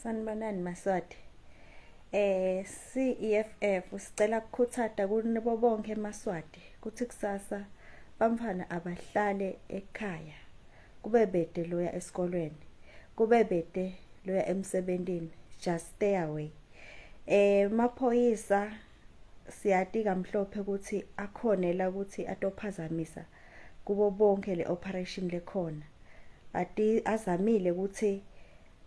Sanibonani Maswati. CEFF sicela kukhutsata kunibo bonke emaSwati kutsi kusasa bantfwana abahlale ekhaya. Kube bete loya esikolweni, kube bete loya emsebentini, just stay away. Maphoyisa siyati kamhlophe ukuthi akhona la ukuthi atophazamisa kubo bonke le operation lekhona. Ati azamile ukuthi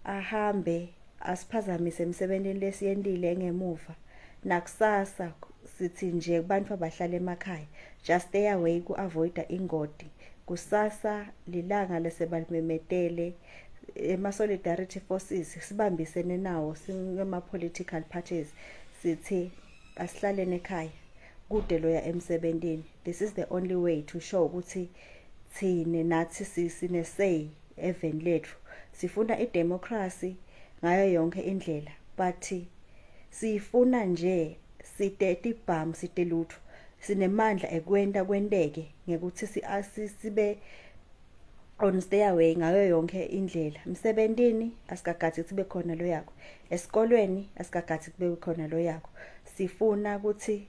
ahambe asiphazamise emsebentini lesiyentile ngemuva. Nakusasa sithi nje kubantu abahlala emakhaya, just stay away ku-avoida ingoti. Kusasa lilanga lesebalimemetele ema-solidarity forces, sibambisene nawo singema-political parties, sithi asihlaleni ekhaya, kude loya emsebentini. This is the only way to show ukuthi thine nathi sine say eveni lethu. Sifuna idemocracy ngayo yonke indlela, but siyifuna nje site tibhamu, site lutho. Sinemandla ekwenta kwenteke ngekuthi sibe on stay away ngayo yonke indlela. Emsebentini asikagathi sibe khona loyakho, esikolweni asikagathi kube khona loyakho. Sifuna ukuthi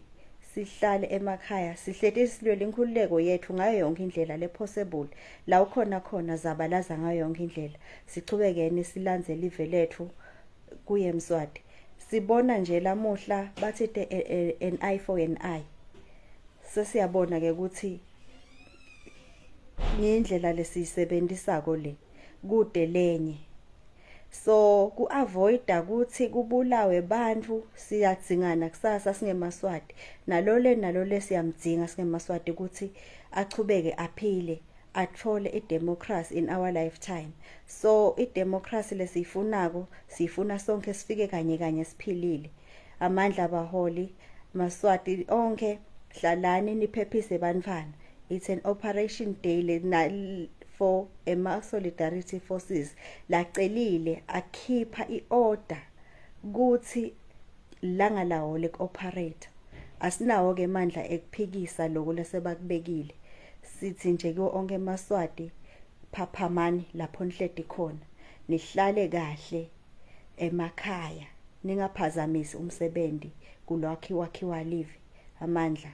sihlale emakhaya, sihleti silwele inkhululeko yethu ngayo yonke indlela le possible. La ukhona khona zabalaza ngayo yonke indlela, sichubekeni silandzele live lethu kuye Mswati. Sibona nje lamuhla bathi an eye for an eye. Sesiyabona ke ukuthi ngindlela lesiyisebentisako le kude lenye. So ku-avoida ukuthi kubulawe bantfu, siyadzingana kusasa singemaswati. Nalole nalole siyamdzinga singemaswati ukuthi achubeke aphile, athole idemocracy in our lifetime. So idemocracy lesiyifunako siyifuna sonke sifike kanye kanye siphilile. Amandla abaholi Maswati onke, hlalani niphephise bantfwana. It's an operation day le for ema solidarity forces lacelile akhipha iorder kuthi langa lawo lekuoperate. Asinawo ke mandla ekuphikisa lokho lesebakubekile. Sithi nje kuwo onke emaswati, phaphamani lapho nihleti khona, nihlale kahle emakhaya, ningaphazamisi umsebenzi kulwakhiwa live. Amandla.